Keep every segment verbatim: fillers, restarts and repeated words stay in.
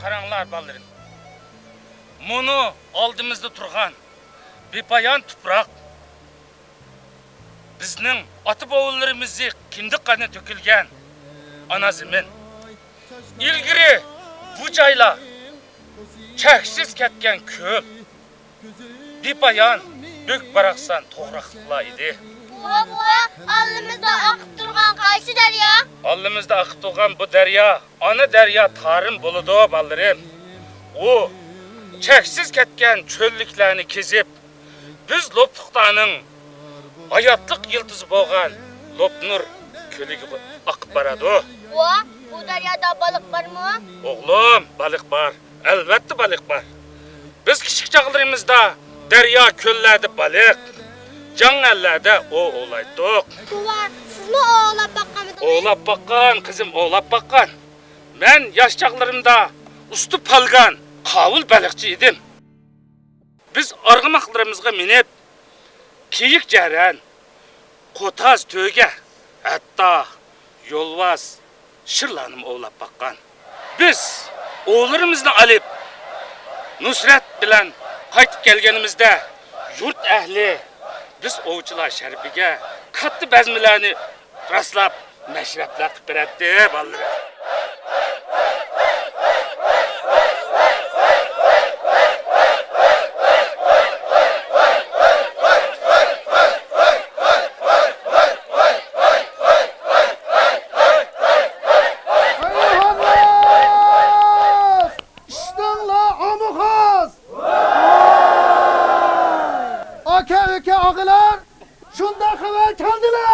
قاراڭلار، بالىلىرىم. مۇنۇ ئالدىمىزدا تۇرغان بىپايان تۇپراق، بىزنىڭ ئاتا-بوۋىلىرىمىزنى كىندىك قانى تۆكۈلگەن ئانا زېمىن. ئىلگىرى بۇ جايلار چەكسىز كەتكەن كۆل، بىپايان بۈك-باراقسان توغراقلىقلار ئىدى. بوۋا، بوۋا، ئالدىمىزدا ئاقىپ تۇرغان قايسى دەريا؟ ئالدىمىزدا ئاقىپ تۇرغان بۇ دەريا ئانا دەريا تارىم بولىدۇ، بالىلىرىم. ئۇ چەكسىز كەتكەن چۆللۈكلەرنى كېزىپ، بىز لوپلۇقلارنىڭ ھاياتلىق يىلتىزى بولغان لوپنۇر كۆلىگە ئاقىپ بارىدۇ. بوۋا، بۇ دەريادا بالىق بارمۇ؟ ئوغلۇم، بالىق بار. ئەلۋەتتە بالىق بار. بىز كىچىك چاغلىرىمىزدا دەريا كۆللەردە بالىق، جاڭگاللاردا ئوۋ ئوۋلايتتۇق. بوۋا، سىزمۇ ئوۋلاپ باققانمىدىڭىز؟ ئوۋلاپ باققان، قىزىم، ئوۋلاپ باققان. مەن ياش چاغلىرىمدا ئۇستا پالگان، قاۋۇل بېلىقچى ئىدىم. بىز ئارغىماقلىرىمىزغا مىنىپ، كېيىك، جەرەن، قوتاز، تۆگە، ھەتتا يولۋاس، شىرلارنىمۇ ئوۋلاپ باققان. بىز ئوۋلىرىمىزنى ئېلىپ، نۇسرەت بىلەن قايتىپ كەلگىنىمىزدە، يۇرت ئەھلى بىز ئوۋچىلار شەرىپىگە كاتتا بەزمىلەرنى راسلاپ، مەشرەپلەر قىلىپ بېرەتتى، بالىلىرىم. ئىشتىڭلار ئامۇخاس! ئاكا، ئۆكە، ئاغىلار، شۇنداق خەۋەر كەلدىلە!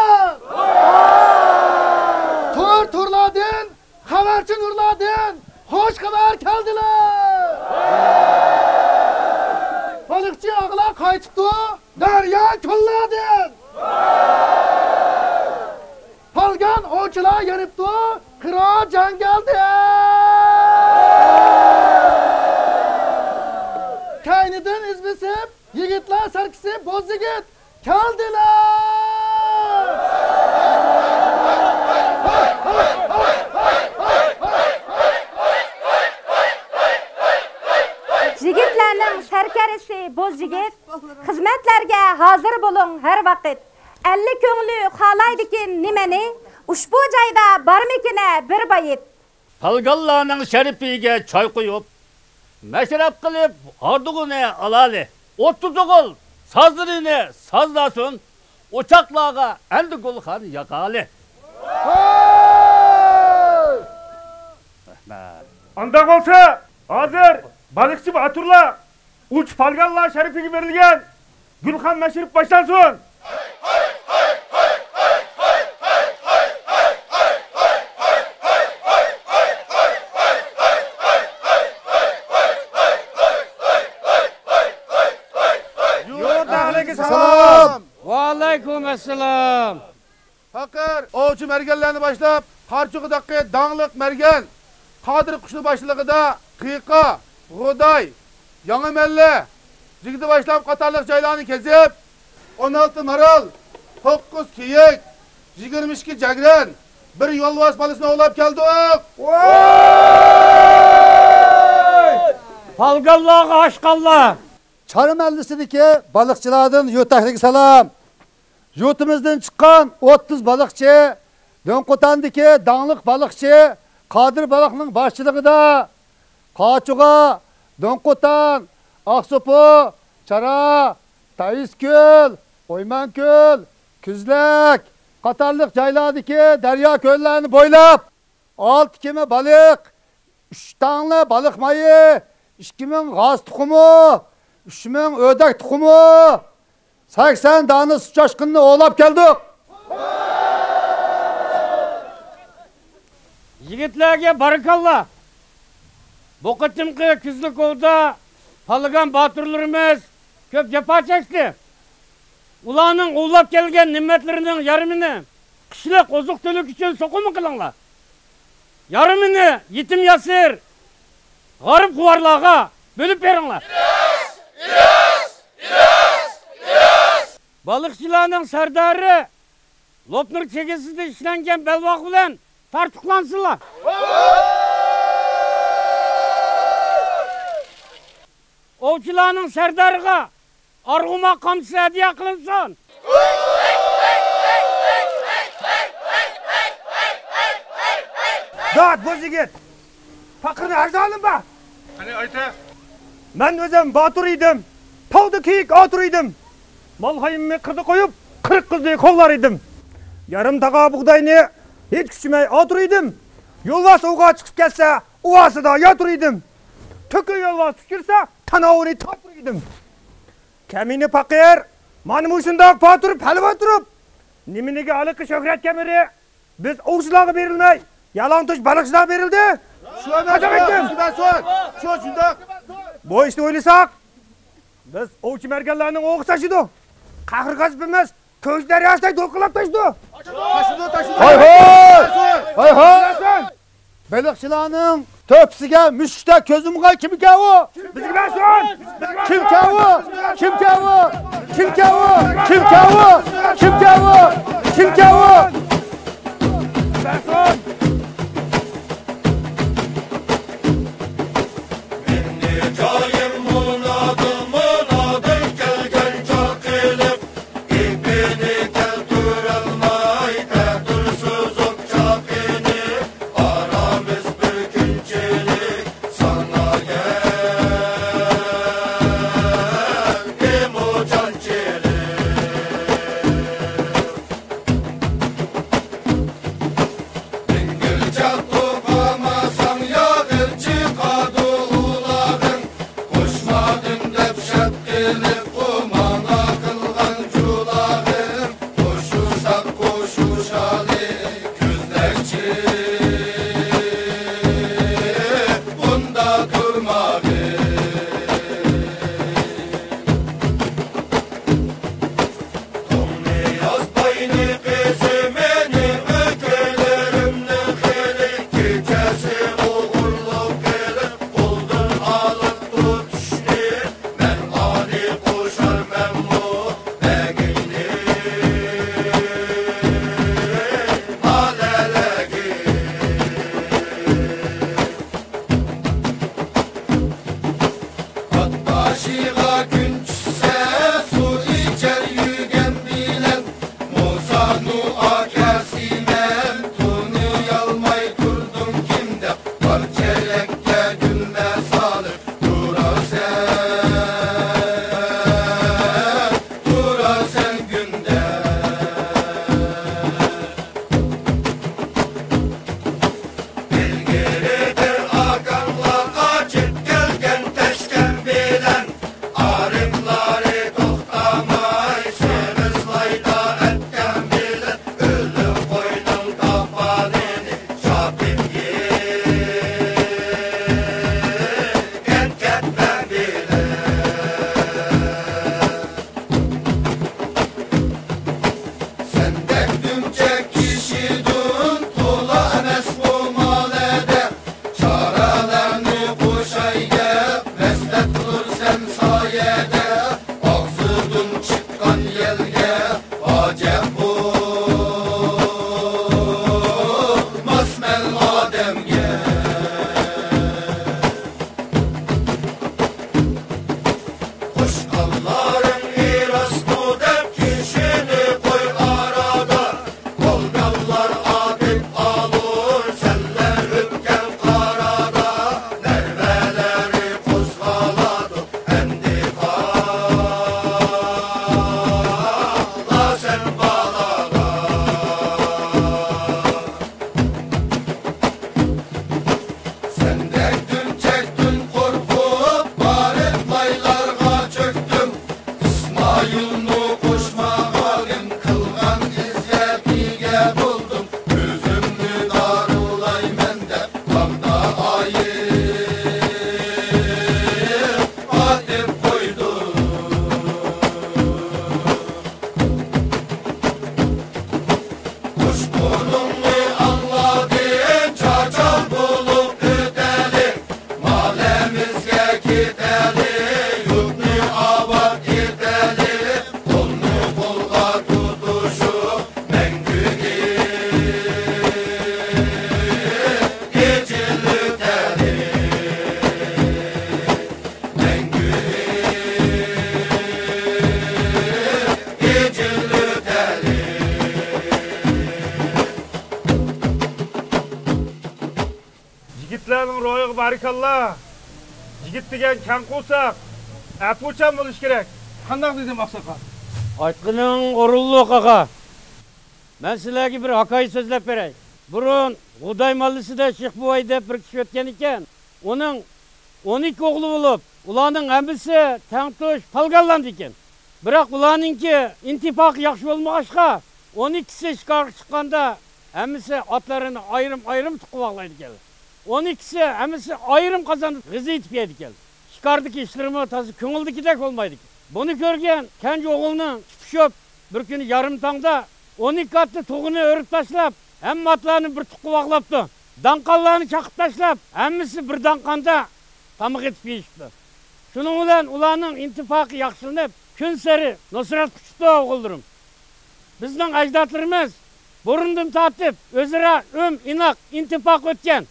تور تورلاردىن، خەۋەرچى نۇرلاردىن خۇش خەۋەر كەلدىلە! بالىقچى ئاغىلار قايتىپتۇ دەريا كۆللەردىن! پالگان ئوۋچىلار يېنىپتۇ قىرا جاڭگالدىن! كەينىدىن ئىز بېسىپ، يىگىتلەر سەركىسى بوز يىگىت كەلدىلە! يىگىتلەرنىڭ سەركەردىسى بوز يىگىت، خىزمەتلەرگە ھازىر بولۇڭ ھەر ۋاقىت. ئەللىك كۆڭلى خالايدىكىن نېمىنى، ئۇشبۇ جايدا بارمىكىنە بىر بايىت؟ پالگانلارنىڭ شەرىپىگە چاي قۇيۇپ، مەشرەپ قىلىپ ھاردۇقىنى ئالالى. ئوتتۇز ئوغۇل سازلىرىنى سازلاسۇن، ئوچاقلارغا ئەمدى گۈلخان ياقالى. رەھمەت. ئانداق بولسا، ھازىر بالىقچى باتۇرلار ئوۋچى پالگانلار شەرىپىگە بېرىلگەن گۈلخان مەشرىپى باشلانسۇن! يۇرت ئەھلىگە سالام! ۋەئەلەيكۇم ئەسسالام! پېقىر، ئوۋچى مەرگەنلەرنى باشلاپ، قارچۇغىدىكى داڭلىق مەرگەن قادىر قۇشنىڭ باشچىلىقىدا قىيقا، غۇداي، يېڭى مەللە، جىگدە باشلاپ قاتارلىق جايلارنى كېزىپ، ئون ئالتە مارال، توققۇز كېيىك، يىگىرمە ئىككى جەگرەن، بىر يولۋاس بالىسىنى ئوۋلاپ كەلدۇق. پالگانلارغا ئاشقانلار! چارى مەھەللىسىدىكى بالىقچىلاردىن يۇرت ئەھلىگە سالام. يۇرتىمىزدىن چىققان ئوتتۇز بالىقچى، دۆڭقوتاندىكى داڭلىق بالىقچى قادىر بالىقنىڭ باشچىلىقىدا قاچۇغا، دۆڭقوتان، ئاقسوپۇ، چارا، تەيزكۆل، ئويمانكۆل، كۈزلەك قاتارلىق جايلاردىكى دەريا كۆللەرنى بويلاپ، ئالتە كېمە بالىق، ئۈچ تەڭلە بالىق مايى، ئىككى مىڭ غاز تۇخۇمى، ئۈچ مىڭ ئۆردەك تۇخۇمى، سەكسەن دانە سۇ چاشقىنىنى ئوۋلاپ كەلدۇق. يىگىتلەرگە بارىكاللا! بۇ قېتىمقى كۈزلۈك ئوۋدا پالگان باتۇرلىرىمىز كۆپ جاپا چەكتى. ئۇلارنىڭ ئوۋلاپ كەلگەن نېمەتلىرىنىڭ يېرىمىنى قىشلىق ئوزۇق-تۈلۈك ئۈچۈن سوقۇما قىلىڭلار. يېرىمىنى يېتىم-ياسىر، غېرىب-خوارلارغا بۆلۈپ بېرىڭلار. بالىقچىلارنىڭ سەردارى لوپنۇر چېگرىسىدە ئىشلەنگەن بەلباغ بىلەن تارتۇقلانسىلا. ئوۋچىلارنىڭ سەردارىغا ئارغۇماق قامچىسى ھەدىيە قىلىنسۇن! داد، بوز يىگىت! پاقىرنى ھەرزانىم بار! قېنى، ئېيتە! مەن ئۆزۈم باتۇر ئىدىم، تاۋدا كېيىك ئاتۇر ئىدىم. مال-ھايۋىنىمنى قىردا قويۇپ، قىرىق قىزنى قوغلار ئىدىم. يېرىم تاغا بۇغداينى ھېچ كۈچىمەي ئاتۇر ئىدىم. يولۋاس ئوۋغا چىقىپ كەتسە، ئۇۋاسىدا ياتۇر ئىدىم. تۆكۈر يولۋاس تۇچۇرسا، تاناۋىنى تارتۇر ئىدىم. كەمىنە پاقىر، مانا مۇشۇنداق باتۇر پەلۋان تۇرۇپ، نېمىنىگە ھېلىقى شۆھرەت كەمىرى بىز ئوۋچىلارغا بېرىلمەي، يالىڭاچ بالىقچىلارغا بېرىلدى؟ شۇ ئەمەس، قانداق شۇ، ئېيتتىم؟ شۇ ئەمەس، شۇ، شۇ، شۇنداق. بۇ ئىشنى ئويلىساق، بىز ئوۋچى مەرگەنلەرنىڭ ئوغىسى تاشىدۇ. قەھرى غەزىپىمىز كۆك دەرياسىدەك دولقۇنلاپ تاشىدۇ. تاشىدۇ، تاشىدۇ. ھاي ھاي! ھاي ھاي! بېلىقچىلارنىڭ تۆپىسىگە مۈشۈكتەك كۆز يۇمغان كىمكەن ئۇ؟ بىزگە بەرسۇن! كىمكەن ئۇ؟ كىمكەن ئۇ؟ كىمكەن ئۇ؟ كىمكەن ئۇ؟ كىمكەن ئۇ؟ كىمكەن ئۇ؟ بەرسۇن! مېنى جايىم مۇنادىل، مۇنادىل كەلگەن چاقىلىق. ئېپىنى كەلتۈرەلمەي تەتۈر سوزۇپ چاقىنى، ئارامىز بىر كۈنچىلىك ساڭا يەردىمۇ جانچىلىق. ئاكىلارنىڭ روھىغا بارىكاللا. يىگىت دېگەن كەڭ قورساق، ئەپۇچان بولۇش كېرەك. قانداق دېدىم، ئاقساقال؟ ئېيتقىنىڭ ئورۇنلۇق، ئاغا. مەن سىلەرگە بىر ھاكايە سۆزلەپ بېرەي. بۇرۇن غۇداي ماللىسىدا شېخ بوۋاي دەپ بىر كىشى ئۆتكەن ئىكەن. ئۇنىڭ ئون ئىككى ئوغلى بولۇپ، ئۇلارنىڭ ھەممىسى تەڭتۇش پالگانلاردىكەن. بىراق ئۇلارنىڭكى ئىنتىپاقى ياخشى بولمىغاچقا، ئون ئىككىسى شىكارغا چىققاندا، ھەممىسى ئاتلىرىنى ئايرىم-ئايرىم تۇغقا باغلايدىكەن. ئون ئىككىسى ھەممىسى ئايرىم قازاندا غىزا ئېتىپ يەيدىكەن. شىكاردىكى ئىشلىرىمۇ تازا كۆڭۈلدىكىدەك بولمايدىكەن. بۇنى كۆرگەن كەنجى ئوغۇلنىڭ چىقىشىپ، بىر كۈنى يارىم تاڭدا ئون ئىككى ئاتنى تۇغىنى ئۆرۈپ تاشلاپ، ھەممە ئاتلارنى بىر تۇغقا باغلاپتۇ. داڭقانلارنى چاقىپ تاشلاپ، ھەممىسى بىر داڭقاندا تاماق ئېتىپ يېيىشىپتۇ. شۇنىڭ بىلەن ئۇلارنىڭ ئىنتىپاقى ياخشىلىنىپ، كۈنسېرى نۇسرەتكە چۈشتى، ئوغۇللىرىم. بىزنىڭ ئەجدادلىرىمىز بۇرۇندىن تارتىپ ئۆزئارا ئۆم ئىناق ئىنتىپاق ئۆتكەن.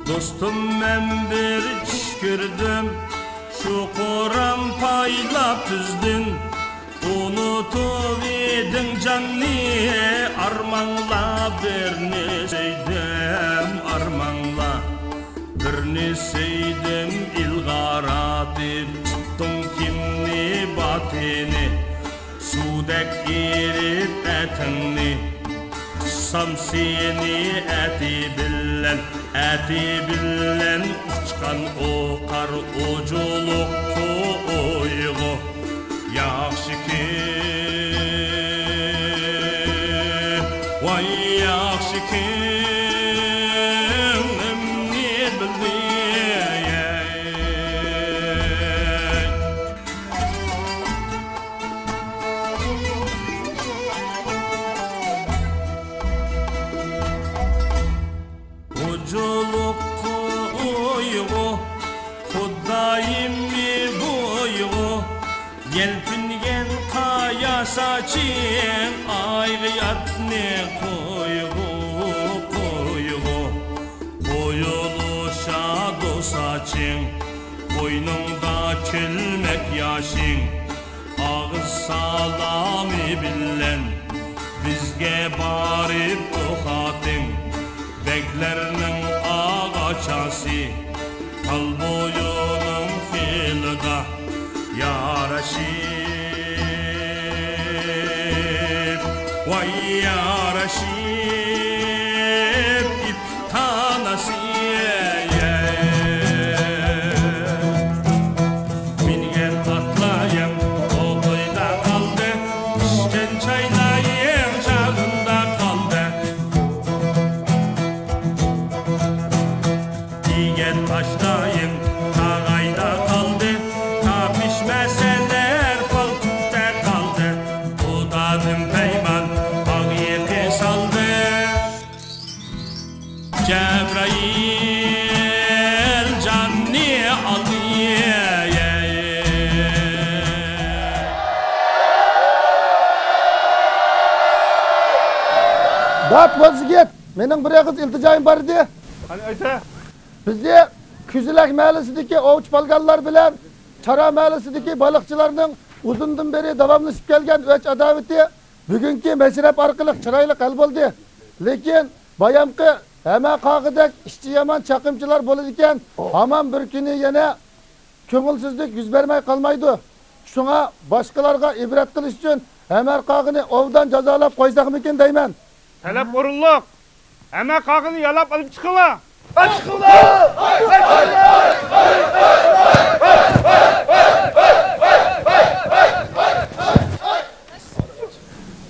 دوستۇم، مەن بىر چۈش كۆردۈم، شۇ قورام پايلاپ تۈزدىن. ئۇنتۇۋىدىڭ جاننى، ئارماڭلا بىرنى سۆيدۈم، ئارماڭلا بىرنى سۆيدۈم، ئىلغار ئاتىپ چىقتىڭ كىمنى باتىنى، سۇدەك ئېرىپ ئەتىڭنى. قىسسام سېنى ئەتى بىلەن، ئەتى بىلەن ئۇچقان ئوقار ئوجۇلۇققا ئويغۇ. ياخشىكى، ۋاي ياخشىكى، ئەمنى بىلدى. ئوجۇلۇققا ئويغۇ، خۇدايىم بويغۇ، يەلپۈنگەن قايا ساچىڭ، ئايغا ياتنى قويغۇ، قويغۇ. قويۇلۇشادا ساچىڭ، قوينۇڭدا كۈلمەك ياشىڭ. ئاغىز سالامى بىلەن بىزگە بارىپ توختىدىڭ. بەگلەرنىڭ ئاغاچاسى تال بويىنىڭ خىلىدا يارىشىپ، ۋاي يارىشىپ، تاناسى. مىنگەن ئاتلايىڭ ئوتۇيدا قالدى، پىشقان چايلايىڭ چاغىندا قالدى. يېگەن ئاشلايىڭ تاغايدا قالدى، تا پىشمىسەلەر پالتىپتا قالدى. خۇدادىن پەيمان باغ يېقى سالدى. جەبرائىل جاننى ئالدى. دات ۋاز يىگىت، مېنىڭ بىر ئېغىز ئىلتىجايىم بار ئىدى. قېنى، ئېيتە. بىزنى كۈزىلەك مەھەللىسىدىكى ئوۋچى پالگانلار بىلەن چارا مەھەللىسىدىكى بالىقچىلارنىڭ ئۇزۇندىن بېرى داۋاملىشىپ كەلگەن ئۆچ ئاداۋىتى بۈگۈنكى مەشرەپ ئارقىلىق چىرايلىق ھەل بولدى. لېكىن بايامقى ھەمە قاغىدەك ئىچى يامان چاقىمچىلار بولىدىكەن، ھامان بىر كۈنى يەنە كۆڭۈلسىزلىك يۈز بەرمەي قالمايدۇ. شۇڭا باشقىلارغا ئىبرەت قىلىش ئۈچۈن ھەمە قاغىنى ئوبدان جازالاپ قويساقمىكىن دەيمەن. تەلەپ ئورۇنلۇق. ھەمە قاغىنى يالاپ ئېلىپ چىقىڭلار.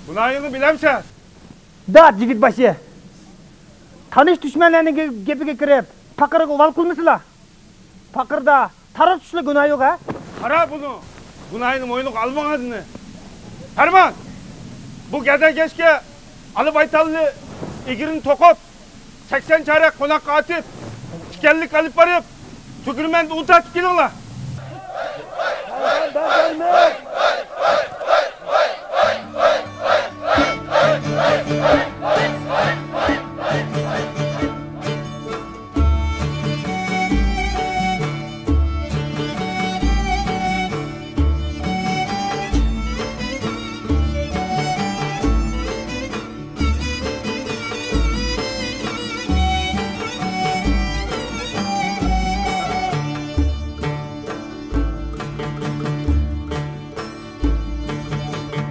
گۇناھىڭنى بىلەمسەن؟ دات يىگىت باشى. تانىش دۈشمەنلەرنىڭ گېپىگە كىرىپ، پاقىرغا ئۇۋال قىلمىسىلا. پاقىردا تارا چۈشلۈك گۇناھ يوق ھە؟ قارا بۇنىڭ گۇناھىنى موينىغا ئالمىغىنىنى. پەرمان! بۇ گەدەكەشكە ئالا بايتالنى ئېگىرىنى توقۇپ، سەكسەن چارەك قوناققا ئاتىپ، تىكەنلىك ئېلىپ بېرىپ، تۈگرىمەندە ئۇن تارتىپ كېلىڭلار.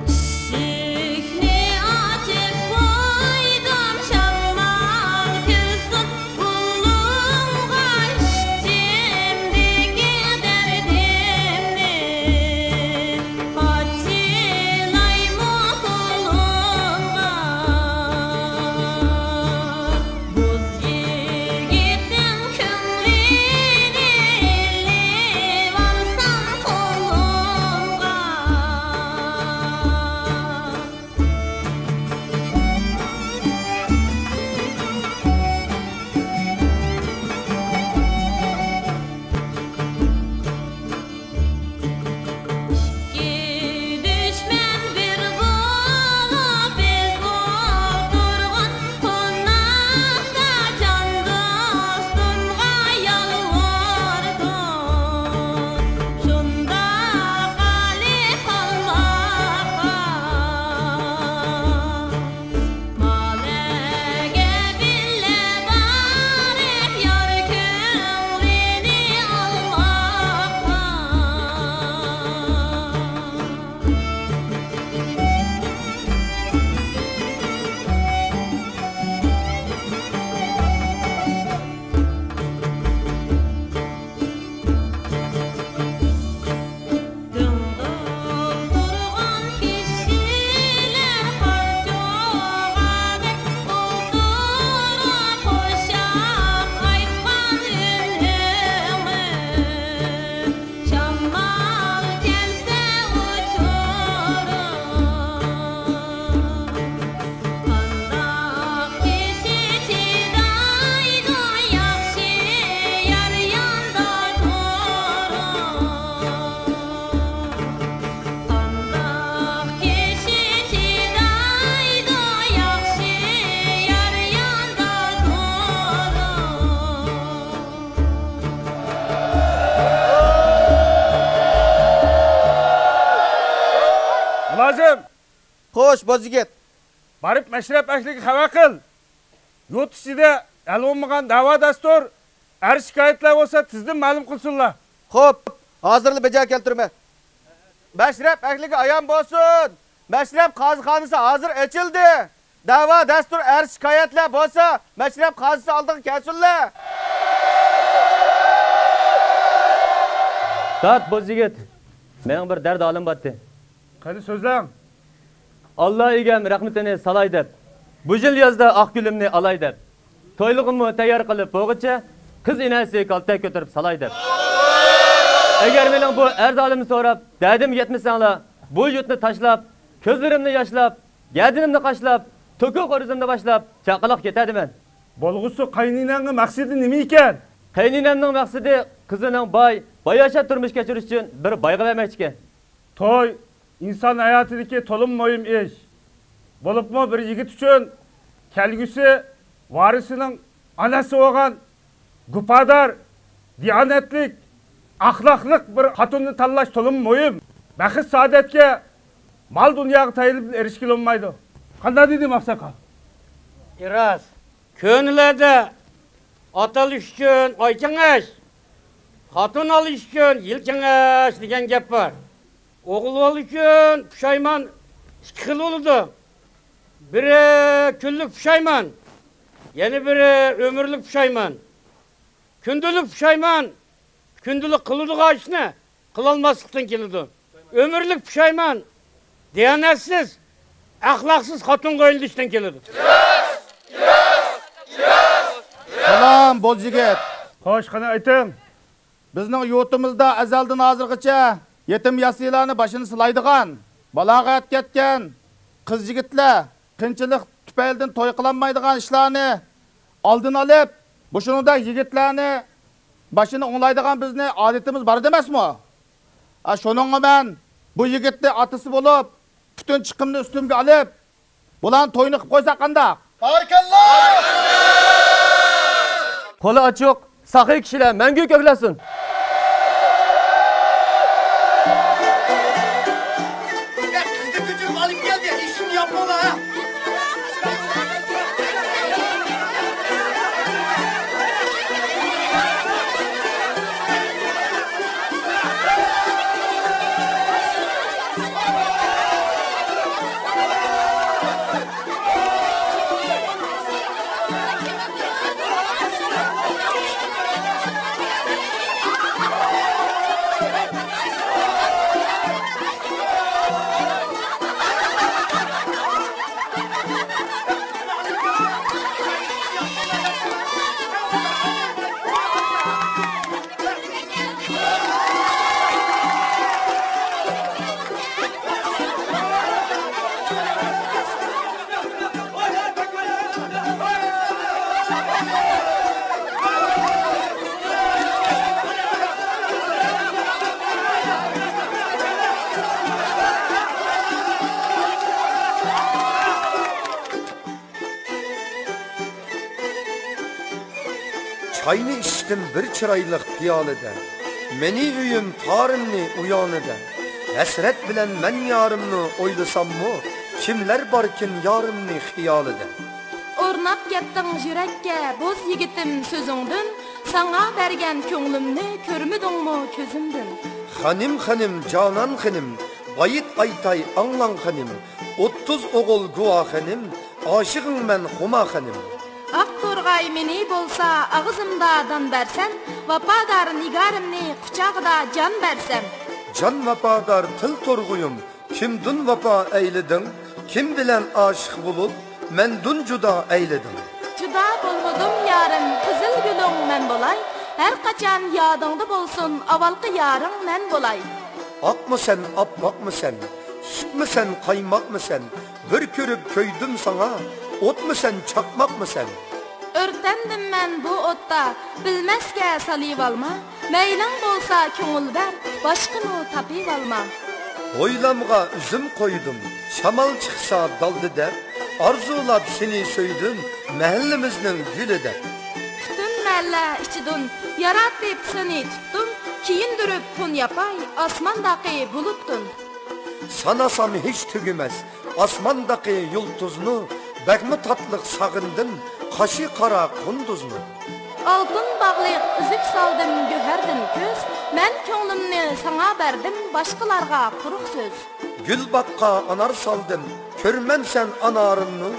ئىشىكنى ئاچىپ قويدۇم، شامال كىرسۇن قولۇمغا، ئىچىمدىكى دەردىمنى پارچىلايمۇ قولۇمغا. بوز يىگىتنىڭ كۆڭلىنى ئېلىۋالسام قولۇمغا. ئىككى دۈشمەن بىر بولۇپ، بىز ئولتۇرغان قوناقتا جان دوستۇمغا يالۋۇردۇم، شۇنداق ھالى قالماققا. مالەگە بىللە بارىپ، يار كۆڭلىنى ئالماققا. دىڭدىل تۇرغان كىشىلەر قار چوغىدەك ئولتۇرۇپ، قوشاق ئېيتقان ئۈنۈڭنى شامال كەلسە ئۇچۇرۇپ. قانداق كىشى چىدايدۇ ياخشى يار ياندا تۇرۇپ؟ قانداق كىشى چىدايدۇ ياخشى يار ياندا تۇرۇپ؟ مۇلازىم! خوش، بوز يىگىت. بارىپ مەشرەپ ئەھلىگە خەۋەر قىل. يۇرت ئىچىدە ھەل بولمىغان دەۋا دەستۇر، ئەرز شىكايەتلەر بولسا تېزدىن مەلۇم قىلسۇنلار. خوپ، ھازىرلا بېجىرىپ كەلتۈرىمەن. مەشرەپ ئەھلىگە ئايان بولسۇن، مەشرەپ قازىخانىسى ھازىر ئېچىلدى. دەۋا دەستۇر، ئەرز شىكايەتلەر بولسا مەشرەپ قازىسى ئالدىغا كەلسۇنلار. دات بوز يىگىت، مېنىڭ بىر دەرد ھالىم باتتى. قېنى سۆزلەڭ. ئاللا ئىگەم رەھمىتىنى سالاي دەپ، بۇ يىل يازدا ئاق گۈلۈمنى ئالاي دەپ، تويلۇقىمۇ تەييار قىلىپ بولغۇچە، قىز ئىنەسى كالتە كۆتۈرۈپ سالاي دەپ. ئەگەر مېنىڭ بۇ ئەرز ھالىمنى سوراپ، دەردىمگە يەتمىسەڭلار، بۇ يۇرتنى تاشلاپ، كۆزلىرىمنى ياشلاپ، گەدىنىمنى قاشلاپ، توكۇ خورۇزۇمنى باشلاپ، چاقىلاق كېتەدىمەن. بولغۇسى قاينىنەڭنىڭ مەقسىتى نېمە ئىكەن؟ قېينىنەمنىڭ مەقسىتى قىزىنىڭ باي، باياشات تۇرمۇش كەچۈرۈش ئۈچۈن بىر بايغا بەرمەكچىكەن. توي ئىنسان ھاياتىدىكى تولىمۇ مۇھىم ئىش. بولۇپمۇ بىر يىگىت ئۈچۈن كەلگۈسى ۋارىسىنىڭ ئانىسى بولغان گۇپادار، دىيانەتلىك، ئەخلاقلىق بىر خوتۇننى تاللاش تولىمۇ مۇھىم. بەخت سائادەتكە مال دۇنياغا تايىنىپ ئېرىشكىلى بولمايدۇ. قانداق دېدىم، ئاقساقال؟ راست. كۆنىلەردە ئات ئېلىش ئۈچۈن ئاي كېڭەش، خوتۇن ئېلىش ئۈچۈن يىل كېڭەش دېگەن گەپ بار. ئوغۇل بالا ئۈچۈن پۇشايمان ئىككى خىل بولىدۇ. بىرى كۈنلۈك پۇشايمان، يەنە بىرى ئۆمۈرلۈك پۇشايمان. كۈندىلىك پۇشايمان، كۈندىلىك قىلىدىغان ئىشنى قىلالماسلىقتىن كېلىدۇ. ئۆمۈرلۈك پۇشايمان، دىيانەتسىز، ئەخلاقسىز خوتۇنغا ئۆيلىنىشتىن كېلىدۇ. سالام، بوز يىگىت. خوش، قېنى ئېيتىڭ. بىزنىڭ يۇرتىمىزدا ئەزەلدىن ھازىرغىچە يېتىم ياسىيلارنى باشىنى سىلايدىغان، بالاغەت كەتكەن قىز يىگىتلەر قىيىنچىلىق تۈپەيلىدىن توي قىلالمايدىغان ئىشلارنى ئالدىنى ئېلىپ، مۇشۇنىڭدەك يىگىتلەرنى باشىنى ئوڭلايدىغان بىزنى ئادىتىمىز بار ئەمەسمۇ؟ ھە، شۇنىڭغا مەن بۇ يىگىتنى ئاتىسى بولۇپ، پۈتۈن چىقىمنى ئۈستۈمگە ئېلىپ، بۇلارنى توينى قىلىپ قويساق قانداق؟ بارىكاللا! قولى ئاچۇق، ساخىي كىشىلەر مەڭگۈ كۆكلەشسۇن! چاينى ئىچتىم بىر چىرايلىق پىيالىدە، مېنى ئۆيۈم تارىمنى ئۇيانىدە، ھەسرەت بىلەن مەن يارىمنى ئويلىساممۇ، كىملەر باركىن يارىمنى خىيالىدە. ئورناپ كەتتىڭ يۈرەككە بوز يىگىتىم سۆزۈڭدىن، ساڭا بەرگەن كۆڭلۈمنى كۆرمىدىڭمۇ كۆزۈمدىن؟ خېنىم، خېنىم، جانان خېنىم، بايىت ئايتاي ئاڭلاڭ خېنىم، ئوتتۇز ئوغۇل گۇۋاھ خېنىم، ئاشىقىڭ مەن خۇما خېنىم. ئاق تورغاي مېنى بولسا ئاغزىمدا دان بەرسەم، ۋاپادار نىگارىمنى قۇچاغىدا جان بەرسەم. جان ۋاپادار تىل تورغۇيۇم، كىمدىن ۋاپا ئەيلىدىڭ؟ كىم بىلەن ئاشىق بولۇپ، مەندىن جۇدا ئەيلىدىڭ؟ جۇدا بولمىدىم يارىم، قىزىل گۈلۈڭ مەن بولاي، ھەر قاچان يادىڭدا بولسۇن، ئاۋۋالقى يارىڭ مەن بولاي. ئاقمۇسەن، ئاپئاقمۇسەن، سۈتمۇسەن، قايماقمۇسەن، بىر كۆرۈپ كۆيدۈم ساڭا، ئوتمۇسەن، چاقماقمۇسەن؟ ئۆرتەندىم مەن بۇ ئوتتا، بىلمەسكە سالىۋالما، مەيلىڭ بولسا كۆڭۈل بەر، باشقىنى تاپىۋالما. ھويلامغا ئۈزۈم قويدۇم، شامال چىقسا دالدا دەپ، ئارزۇلاپ سېنى سۆيدۈم، مەھەللىمىزنىڭ گۈلى دەپ. پۈتۈن مەھەللە ئىچىدىن يارىتىپ سېنى تۇتتۇم، كىيىندۈرۈپ تون ياپاي ئاسمانداقى بۇلۇتتىن. سانىسام ھېچ تۈگىمەس ئاسماندىكى يۇلتۇزنى، بەكمۇ تاتلىق سېغىندىم قاشى قارا قۇندۇزنى. ئالتۇن باغلىق ئۈزۈك سالدىم گۆھەردىن كۆز، مەن كۆڭلۈمنى ساڭا بەردىم، باشقىلارغا قۇرۇق سۆز. گۈل باغقا ئانار سالدىم، كۆرىمەن سەن ئانارىمنى،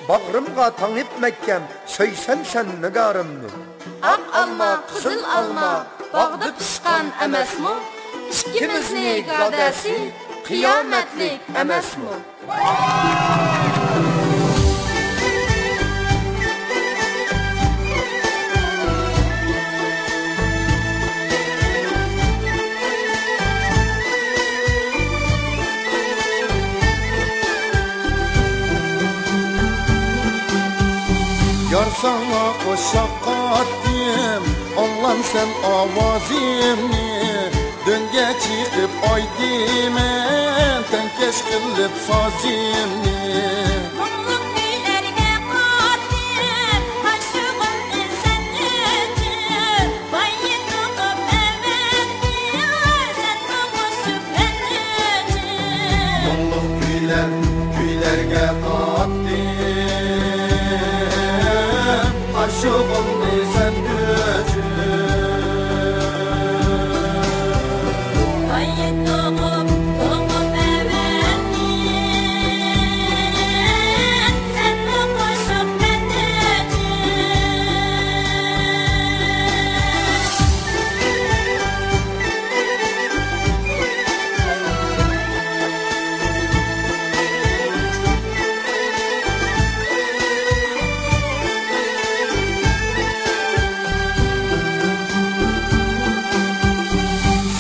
باغرىمغا تاڭىپ مەھكەم، سۆيىسەن سەن نىگارىمنى. ئاق ئالما، قىزىل ئالما، باغدا پىشقان ئەمەسمۇ؟ ئىككىمىزنى گادەسى قىيامەتلىك ئەمەسمۇ؟ يار ساڭا قوشاق قاتتىم، ئاڭلامسەن ئاۋازىمنى؟ دۆڭگە چىقىپ ئايتىمەن، تەڭكەش قىلىپ سازىمنى. مۇڭلۇق كۈيلەرگە قاتتىم، ئاشۇ گۈلنى سەن ئۆچۈر، بايىتىپ ئەۋەتكىن، سەنمۇ قوشۇپ مەن ئۆچۈر. مۇڭلۇق كۈيلەر، كۈيلەرگە قاتتىم، ئاشۇ گۈلنى سەن ئۆچۈر.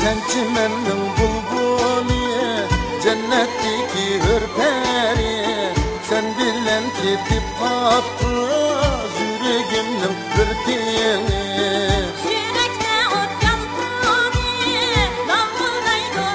سەن چىمەننىڭ بۇلبۇلى، جەننەتتىكى ھۆر پەرى، سەن بىلەن كېتىپ قاپتۇ يۈرىكىمنىڭ بىر تىڭى. يۈرەكتە ئوت يالقۇنى، لاۋۇلدايدۇ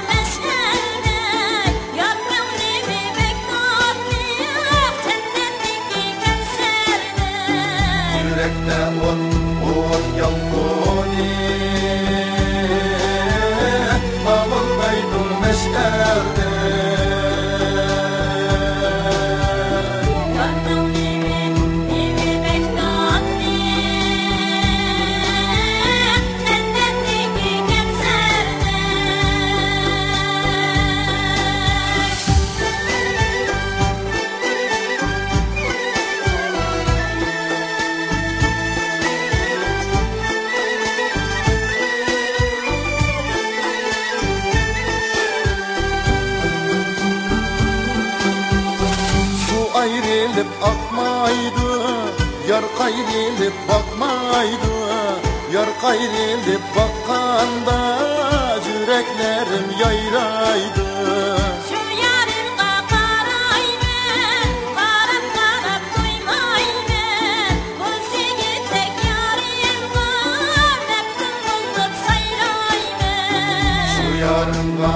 ئاقمايدۇ، يار قايرىلىپ باقمايدۇ. يار قايرىلىپ باققاندا يۈرەكلىرىم يايرايدۇ. شۇ يارىمغا قارايمەن، قاراپ، قاراپ تويمايمەن. بۇ سېنىڭدەك يارىمغا مەپتۇن بولۇپ سايرايمەن. شۇ يارىمغا،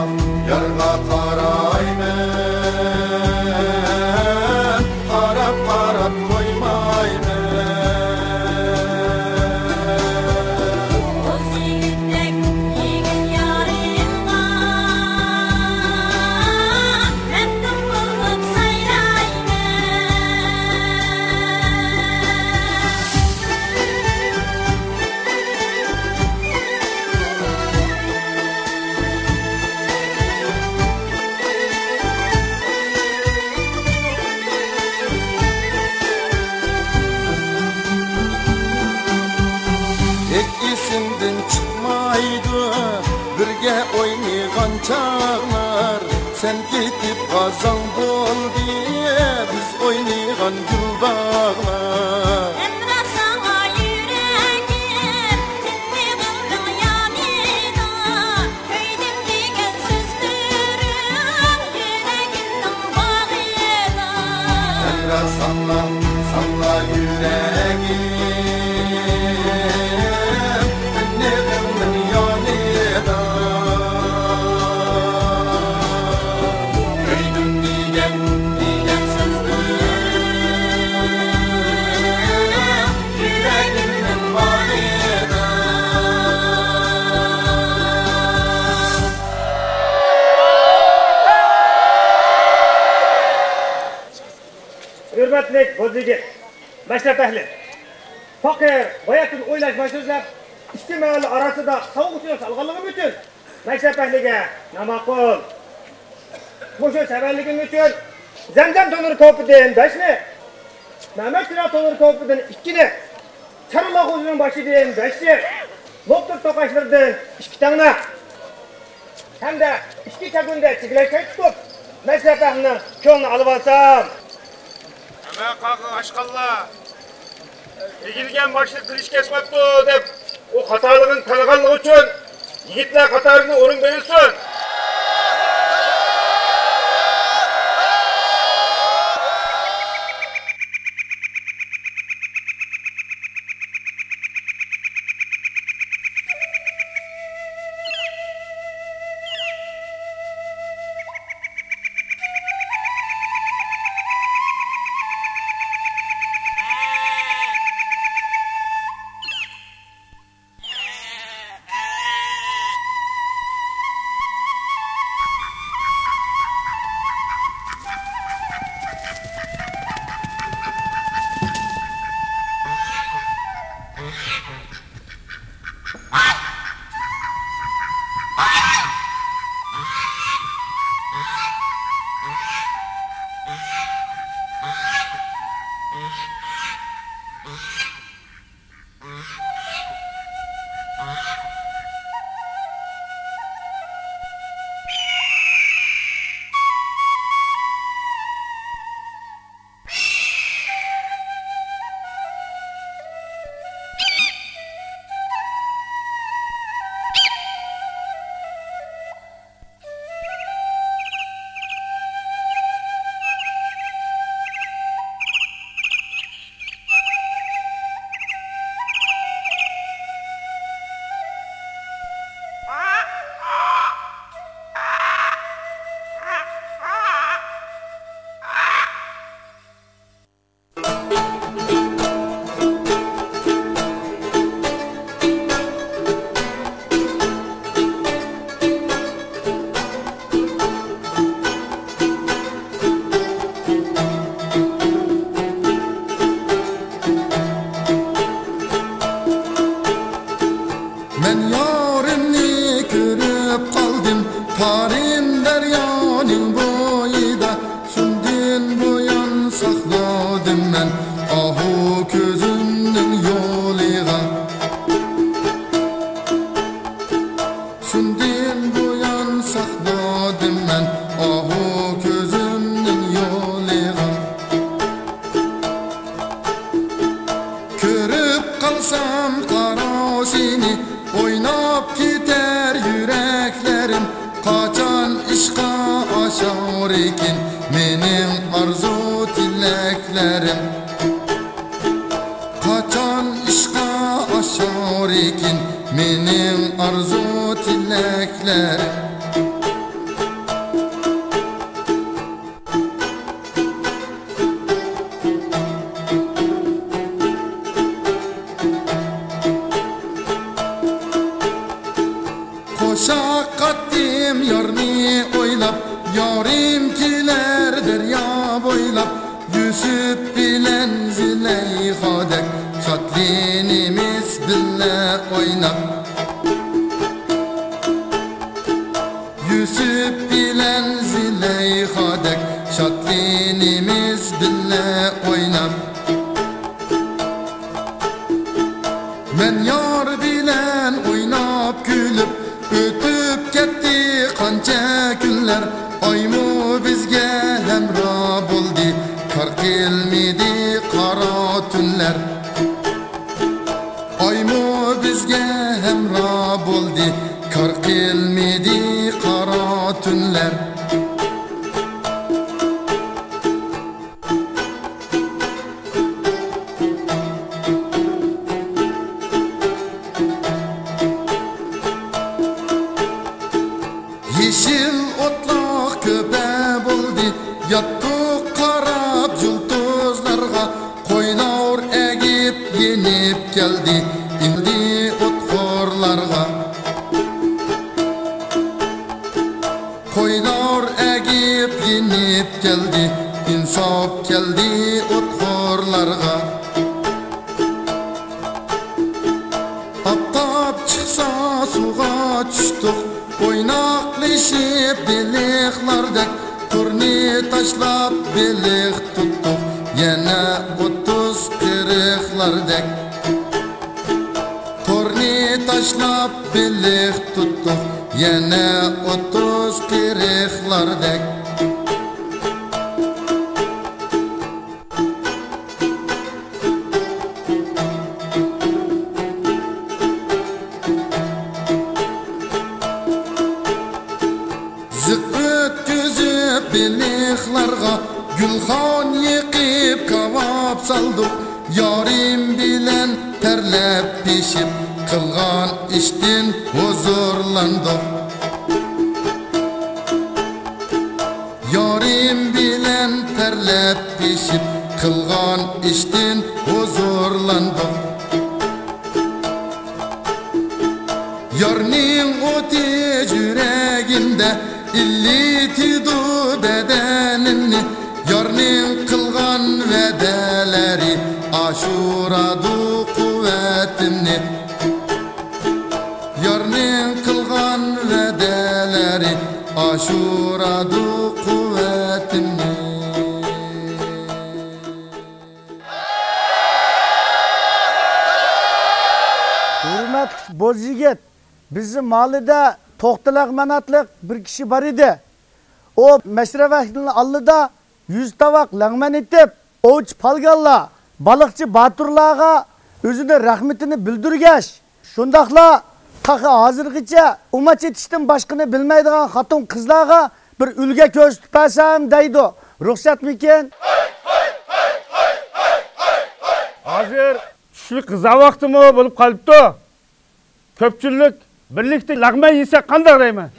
يارغا قارايمەن، قاراپ، قاراپ تويمايمەن. بۇ سېنىڭدەك يىگىت يارىمغا مەپتۇن بولۇپ سايرايمەن. ھېچ ئېسىمدىن چىقمايدۇ بىرگە ئوينىغان چاغلار. سەن كېتىپ قالساڭ بولدى بىز ئوينىغان گۈل باغلار. ھەمراھ ساڭا يۈرەكىم، تىنمىغىننىڭ يانىدا. كۆيدۈم دېگەن سۆزلىرىڭ يۈرەكىمنىڭ باغرىدا. ھەمراھ ساڭا، ساڭا يۈرەكىم، تىنمىغىننىڭ يانىدا. كۆيدۈم دېگەن، دېگەن سۆزلىرىڭ يۈرەكىمنىڭ باغرىدا. ھۆرمەتلىك بوز يىگىت، مەشرەپ ئەھلى! پەقىر باياتىن ئويلاشماي سۆزلەپ، ئىككى مەھەللە ئارىسىدا ساۋۇت سالغانلىقىم ئۈچۈن مەشرەپ ئەھلىگە ناماقۇل. مۇشۇ سەۋەنلىكىم ئۈچۈن زەمزەم تونۇر كوپىدىن بەشنى، مەمەت چىراغ تونۇر كوپىدىن ئىككىنى، چارلا غۇزىنىڭ باشىدىن بەشنى، لوپنۇر توقاچلىرىدىن ئىككى تەڭنە ھەمدە ئىككى چاكۇندا چىگىلەك چاي تۇتۇپ، مەشرەپ ئەھلىنىڭ كۆڭلىنى ئالىۋالسام. ئەمە قاغا ئاشقانلار ئېگىلگەن باشلىق قىلىچ كەسمەپتۇ دەپ، ئۇ خاتالىقىنى تانىغانلىقى ئۈچۈن يىگىتلەر قاتارىدىن ئورۇن بېرىلسۇن. مەن يارىمنى كۆرۈپ قالدىم، تارىم دەريانىڭ بويىدا. شۇندىن بۇيان ساقلىدىم مەن ئاھۇ كۆزۈمنىڭ يولىغا. شۇندىن بۇيان ساقلىدىم مەن ئاھۇ كۆزۈمنىڭ يولىغا. مېنىڭ ئارزۇ تىلەكلەرىم. قوشاق قاتتىم يارنى ئويلاپ، يارىم كېلەر دەريا بويلاپ، يۈسۈپ بىلەن زۇلەيخادەك شادلىنىمىز بىللە ئويناپ. يۈسۈپ بىلەن زۇلەيخادەك شادلىنىمىز بىللە ئويناپ. مەن يار بىلەن ئويناپ كۈلۈپ، ئۆتۈپ كەتتى قانچە كۈنلەر. ئايمۇ بىزگە ھەمراھ بولدى، كار قىلمىدى قارا تۈنلەر. ئايمۇ بىزگە ھەمراھ بولدى، كار قىلمىدى قارا تۈنلەر. يېشىل ئوتلاق كۆپە بولدى، ياتتۇق قاراپ يۇلتۇزلارغا. قويلار ئەگىپ يېنىپ كەلدى، ئىلدى ئوتخورلارغا. قويلار ئەگىپ يېنىپ كەلدى، ئىنساپ كەلدى ئوتخورلارغا. ئاپتاپ چىقسا سۇغا چۈشتۇق، ئويناقلىشىپ بېلىقلاردەك. تورنى تاشلاپ بېلىق تۇتتۇق، يەنە ئوتتۇز قىرىقلاردەك. تورنى تاشلاپ بېلىق تۇتتۇق، يەنە ئوتتۇز قىرىقلاردەك. زىق ئۆتكۈزۈپ بېلىقلارغا، گۈلخان يېقىپ كاۋاپ سالدۇق. يارىم بىلەن تەرلەپ پىشىپ، قىلغان ئىشتىن ھۇزۇرلاندۇق. يارىم بىلەن تەرلەپ پىشىپ، قىلغان ئىشتىن ھۇزۇرلاندۇق. يارنىڭ ئوتى يۈرەكلىرىمدە، ئىللىتىدۇ بەدىنىمنى. يارنىڭ قىلغان ۋەدىلىرى ئاشۇرىدۇ قۇۋۋىتىمنى. يارنىڭ قىلغان ۋەدىلىرى ئاشۇرىدۇ قۇۋۋىتىمنى. ھۆرمەتلىك بوز يىگىت، بىزنىڭ مالىدا توختى لەغمەن ئاتلىق بىر كىشى بار ئىدى. ئۇ مەشرەپ ئەھلىنىڭ ئالدىدا يۈز تاۋاق لەغمەن ئېتىپ، ئوۋچى پالگانلار، بالىقچى باتۇرلارغا ئۆزىنىڭ رەھمىتىنى بىلدۈرگەچ، شۇنداقلا تېخى ھازىرغىچە ئۇماچ ئېتىشتىن باشقىنى بىلمەيدىغان خوتۇن-قىزلارغا بىر ئۈلگە كۆرسىتىپ بەرسەم دەيدۇ. رۇخسەتمىكىن؟ ھازىر چۈشلۈك غىزا ۋاقتىمۇ بولۇپ قالىپتۇ. كۆپچىلىك بىرلىكتە لەغمەن يېسەك قانداق دەيمەن؟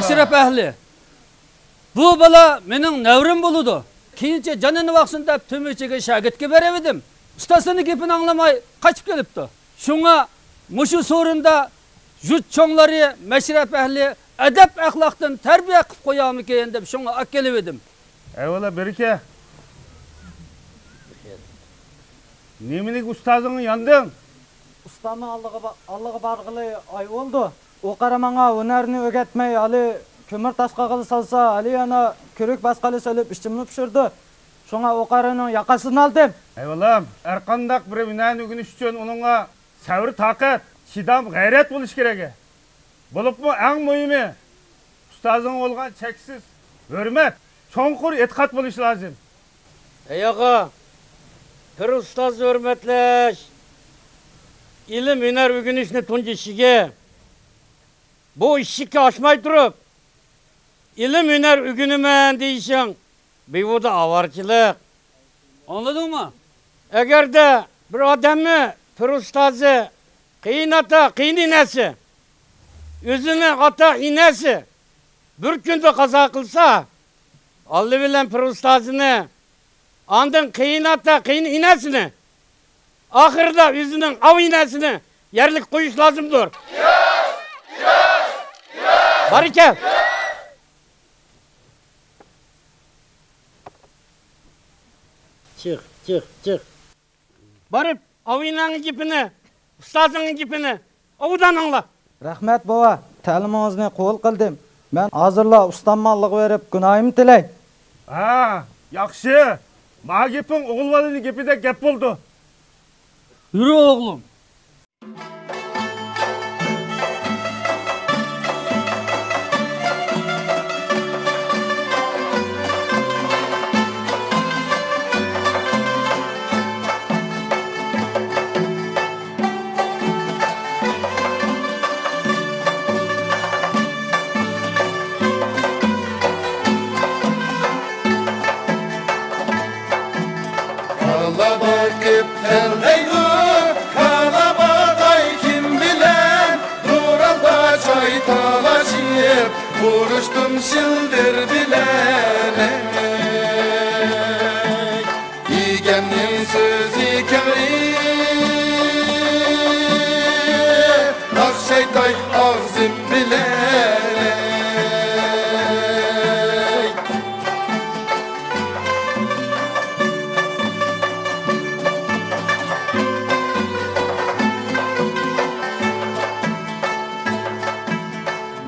ئەشرەپ ئەھلى، بۇ بالا مېنىڭ نەۋرەم بولىدۇ. كېيىنچە جانىنى باقسۇن دەپ تۈمۈچىگە شاگىرتكە بېرىۋىدىم. ئۇستازنىڭ گېپىنى ئاڭلىماي قاچىپ كېلىپتۇ. شۇڭا مۇشۇ سورۇندا يۇرت چوڭلىرى، مەشرەپ ئەھلى ئەدەپ-ئەخلاقتىن تەربىيە قىلىپ قويارمىكىن دەپ شۇڭا ئاكېلىۋىدىم. ئەيۋاللا، بېرىكە. نېمىلىك ئۇستازىڭنى ياندىڭ؟ ئۇستامنىڭ ئالدىغا با-، ئالدىغا بارغىلى ئاي بولدى. ئۇ قارا ماڭا ھۈنەرنى ئۆگەتمەي، ھالى كۆمۈر تاسقىغىلى سالسا، ھالى يەنە كۆرۈك باسقىلى سېلىپ ئىچىمنى پىشۇردى. شۇڭا ئۇ قارىنىڭ ياقىسىنى ئالدىم. ئەيۋاللا، ھەرقانداق بىر ھۈنەرنى ئۆگىنىش ئۈچۈن ئۇنىڭغا سەۋر-تاقەت، چىدام، غەيرەت بولۇشى كېرەك. بولۇپمۇ ئەڭ مۇھىمى، ئۇستازىڭغا بولغان چەكسىز ھۆرمەت، چوڭقۇر ئېتىقاد بولۇشى لازىم. ئەي ئاغا، پىر ئۇستازنى ھۆرمەتلەش، ئىلىم-ھۈنەر ئۆگىنىشنى تۇنجى ئىشىكى. بۇ ئىشىكنى ئاچماي تۇرۇپ، ئىلىم-ھۈنەر ئۆگىنىمەن دېيىشىڭ بىھۇدە ئاۋارىچىلىق. ئاڭلىدىڭمۇ؟ ئەگەردە بىر ئادەمنى پىر ئۇستازى، قېيىن ئاتا، قېيىن ئىنەسى، ئۆزىنىڭ ئاتا ئىنەسى بىر كۈندە قازا قىلسا، ئالدى بىلەن پىر ئۇستازىنى، ئاندىن قېيىن ئاتا، قېيىن ئىنەسىنى، ئاخىرىدا ئۆزىنىڭ ئاۋۇ ئىنەسىنى يەرلىك قويۇش لازىمدۇر. بارىكەل. چىق، چىق، چىق. بارىپ، ئاۋۇ ئىنەڭنىڭ گېپىنى، ئۇستازىڭنىڭ گېپىنى ئوبدان ئاڭلا. رەھمەت، بوۋا. تەلىمىڭىزنى قوبۇل قىلدىم. مەن ھازىرلا ئۇستامنىڭ ئالدىغا بېرىپ، گۇناھىمنى تىلەي. ھە، ياخشى. ما گېپىڭ ئوغۇل بالىنىڭ گېپىدەك گەپ بولدى. يۈرە، ئوغلۇم. كالا باقىپ تەللەيدۇ، كالا باقاي كىم بىلەن؟ دوراندا چاي تالىشىپ، ئۇرۇشتۇم شىلدىر بىلەن. ئىگەمنىڭ سۆزى كەڭرى، ئاخشايتاي ئاغزىم بىلەن.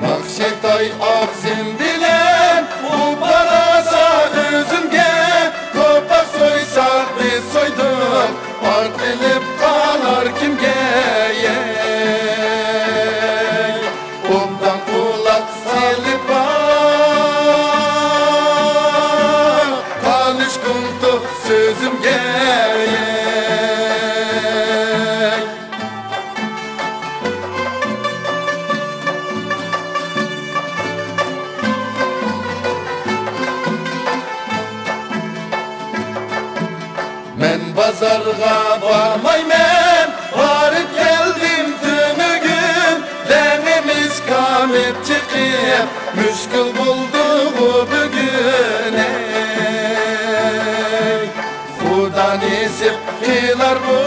ناخشىتاي ئاغزىم بىلەن ئۇ بارسا ئۆزۈمگە، توپاق سويساق بىز سويدۇق، ئارتىلىپ قالار كىمگە؟ ئوبدان قۇلاق سېلىپ باق، تالىش قۇلتۇق سۆزۈمگە. مەن بازارغا بارمايمەن، بارىپ كەلدىم تۈنۈگۈن، لەڭىمىز كامىپ چىقىپ، مۈشكۈل بولدىغۇ بۈگۈن. ئەي، خۇدا نېسىپ قىلارمۇ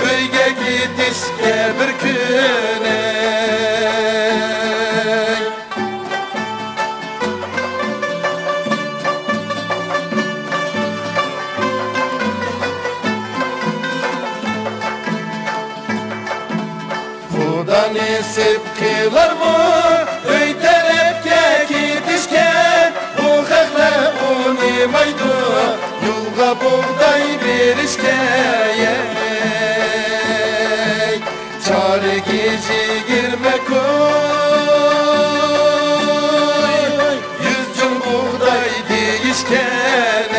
ئۆيگە كېتىشكە بىر كۈنى؟ خۇدا نېسىپ قىلارمۇ ئۆي تەرەپكە كېتىشكە؟ بۇ خەقلەر ئۇنىمايدۇ يولغا بۇغداي بېرىشكە. چارىگى يىگىرمە كوي، يۈز جۇڭ بۇغداي دېيىشكەن.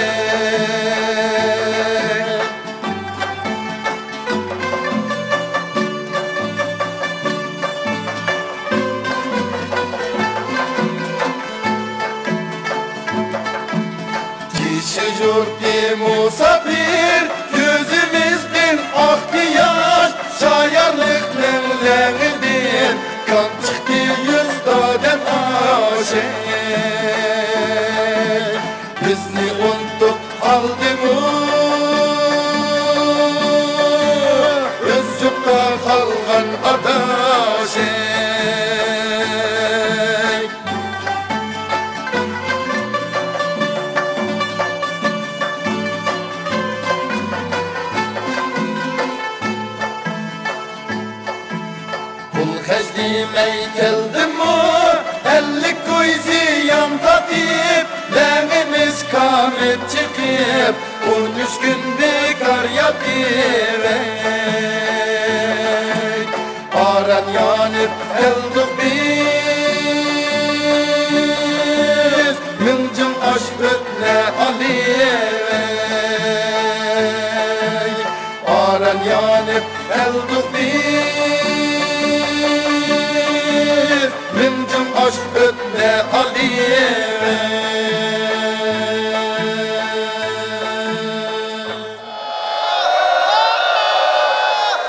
كىشى يۇرتى مۇساپىر، كۆزىمىزدىن ئاقتى ياش، شايارلىقنىڭ لەڭىدىن چىقتى يۈز دادەم ئاشەي، بىزنى ئۇنتۇپ قالدىمۇ ئۆز يۇرتتا قالغان ئاداشەي. پۇل خەجلىمەي كەلدىممۇ، ئەللىك كوي زىيان تارتىپ، لەڭىمىز كامىپ چىقىپ، ئون ئۈچ كۈن بىكار ياتىۋەي. ئاران يانىپ كەلدۇق بىز، مىڭ جىڭ ئاش ئۆتنە ئالىۋەي. ئاران يانىپ كەلدۇق بىز، مىڭ جىڭ ئاش ئۆتنە ئالىۋەي.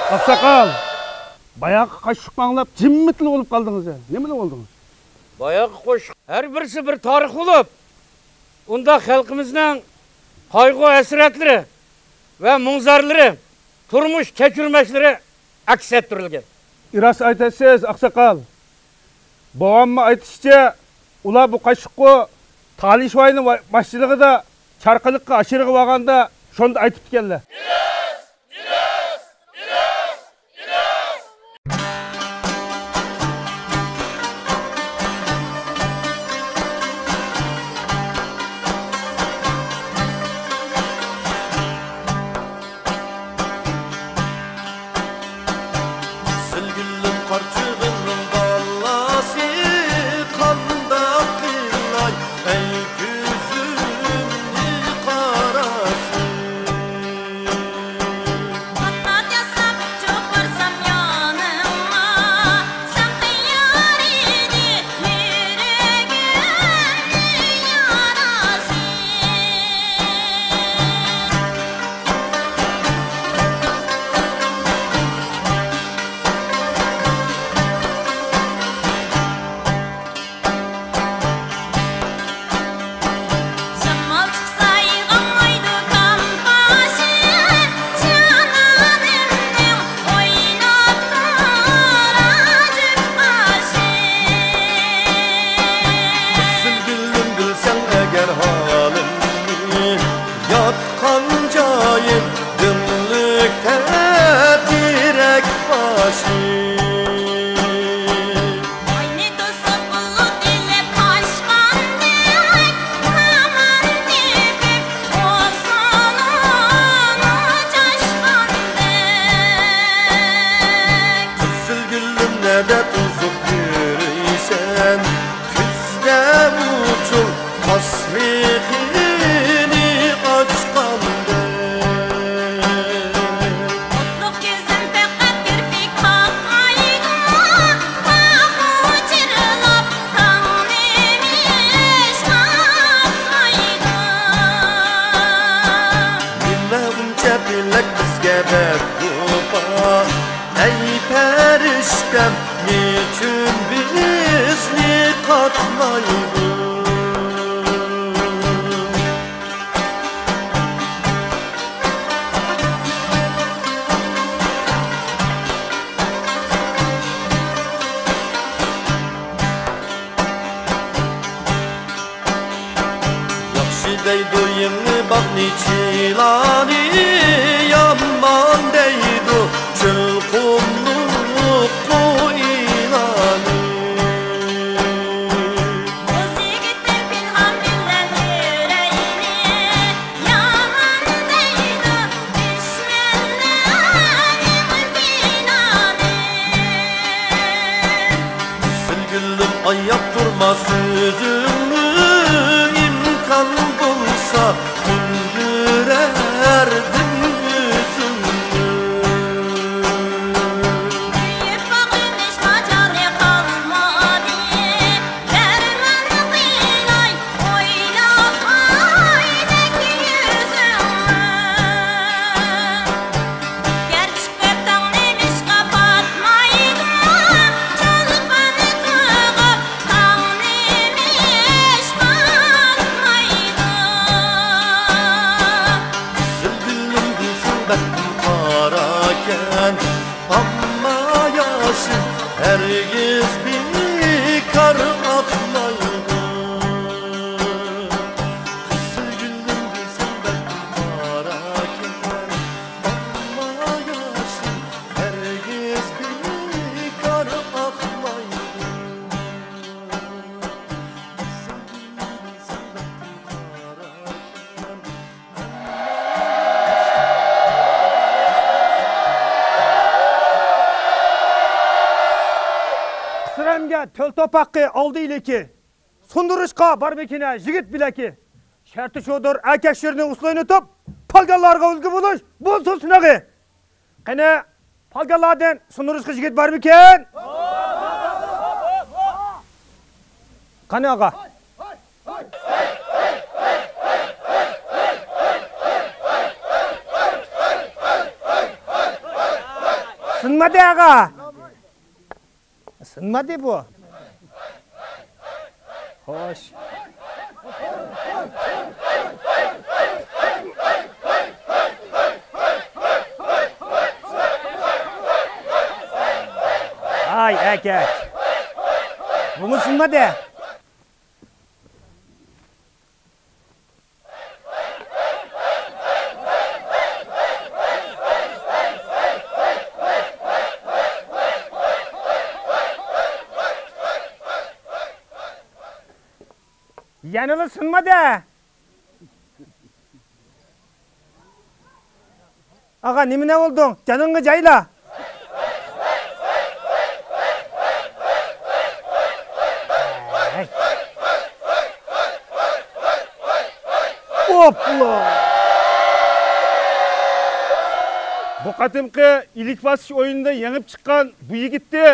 ئاقساقال، باياقى قاششۇقنى ئاڭلاپ جىممىتلا بولۇپ قالدىڭىز يا. نېمىلا بولدىڭىز؟ باياقى قوشۇق ھەر بىرسى بىر تارىخ بولۇپ، ئۇندا خەلقىمىزنىڭ قايغۇ-ھەسرەتلىرى ۋە مۇڭزارلىرى، تۇرمۇش كەچۈرمەشلىرى ئەكس ئەتتۈرۈلگەن. راست ئېيتىسىز، ئاقساقال. بوۋاممۇ ئېيتىشىچە، ئۇلار بۇ قاششۇقنى تالىشۋاينىڭ ۋا-، باشچىلىقىدا چارقىلىققا ئاشىرىغا بارغاندا، شۇندا ئېيتىپتىكەنلەر. قىزىلگۈلۈم قارچىغىنىڭ بالاسى، قانداق قىلاي ئەي كۆزۈمنى قاراسى. قانات ياساپ ئۇچۇپ بارسام يانىڭغا، سەن قىيار ئىدى يۈرىكىمنى ياراسى. شامال چىقسا يىغالمايدۇ كامپاسى، جانانىمنىڭ ئويناپ تۇرار جۈپ قاشى. قىزىلگۈلۈم بىلسەڭ ئەگەر ھالىمنى، ياتقان جايىم دۈملۈكتە تېرەك باشى. ئاينى توسۇپ بۇلۇت ئېلىپ قاچقاندەك، ھامان تېپىپ غۇسۇلۇڭنى چاچقاندەك. قىزىلگۈلۈم نەدە توسۇپ يۈرىسەن، كۈزدە ئۇچۇل قاسمىقىنى ئاچقاندەك. ئوتلۇق كۆزۈم پەقەت كىرپىك باقمايدۇ، تاغمۇ جىرلاپ، تاڭ نېمىشقا ئاتمايدۇ؟ نېمە ئۇنچە پېلەك بىزگە بەك جاپا؟ ئەي پەرىشتەم، نېچۈن بىزنى قاتمايدۇ؟ ياخشى دەيدۇ يېڭى باغنى چىلانى، يامان دەيدۇ چۆل قۇملۇق قويلانى. قىز يىگىتتىن پىنھان بىلەن يۈرەينى، يامان دەيدۇ دۈشمەنلەر يېڭى بىنانى. قىزىلگۈلۈم ئاياپ تۇرما سۆزۈڭنى، ئىمكان بولسا كۈلدۈرەردىم يۈزۈڭنى. كۆيۈپ باغلىنىش ماجالى قالمىدى، دەرمان قىلاي ئويناپ ئايدەك يۈزۈڭنى. گەر چىقىپ تاڭ نېمىشقا پاتمايدۇ؟ چولپان بەختىڭ قاراكەن، ئەمما ياشىم ھەرگىز بىكار ئاقمايدۇ. قىزىل گۈلۈم دېسەم بەختىڭ قاراكەن، ئەمما ياشىم ھەرگىز بىكار ئاقمايدۇ. قىزىل گۈلۈم دېسەم بەختىڭ قاراكەن. ئىسرەمگە تۆل توپاققى ئالدى ئىلىكى، سۇندۇرۇشقا بارمىكىنە يىگىت بىلەكى. شەرتى شۇدۇر، ئەركەك شىرنى ئۇسسۇل ئوينىتىپ، پالگانلارغا ئۈلگە بولۇش بولسۇن سىنىقى. قېنى، پالگانلاردىن سۇندۇرۇشقا يىگىت بارمىكىن؟ قېنى، ئاغا؟ سۇنمىدى، ئاغا. سۇنمىدى بۇ. خوش. ئاي، ئەركەك. بۇمۇ سۇنمىدى. يەنىلا سۇنمىدى. ئاغا، نېمىنە بولدۇڭ؟ جېنىڭغا جايلا. ئوپلا! بۇ قېتىمقى ئىلىك باسىش ئويۇنىدا يېڭىپ چىققان بۇ يىگىتنى